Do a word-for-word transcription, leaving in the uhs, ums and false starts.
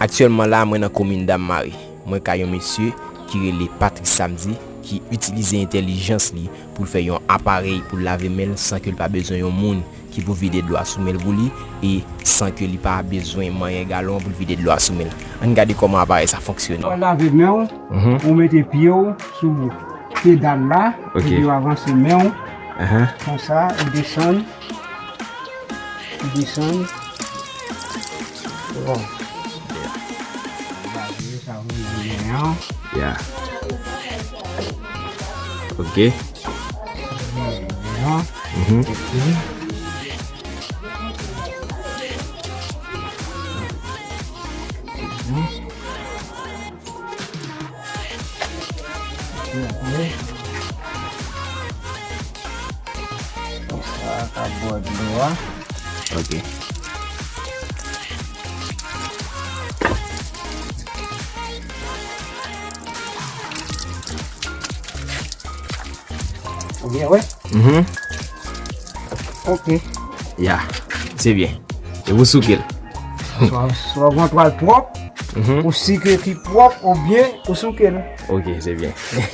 Aktyèlman la, mwen nan komin Dam Mari. Mwen ka yon mesye ki rele Patrick Samedi, ki itilize entèlijans li pou l fè yon aparèy pou l lave men l san ke l pa bezwen yon moun ki pou vide dlo a sou men l pou li, e san ke li pa bezwen manyen galon pou l vide dlo a sou men l. Ann gade kòman aparèy sa fonksyone. Ou lave men w, mhm, ou mete pye w sou pedal la, ok, epi w avanse men w, ahan, konsa, ou desann, ou desann. Bon. Lave sa ou nan men an. Ya. Ok. Nan men an. Mhm. Epi, Sa ka bwè dlo a. Ok. Ou byen wè? Mhm. Ok. Ya, se byen. E ou souke l. Swa, swa w gen yon twal pwòp, mhm, ou sike ki pwòp, oubyen ou souke l. Ok, se byen.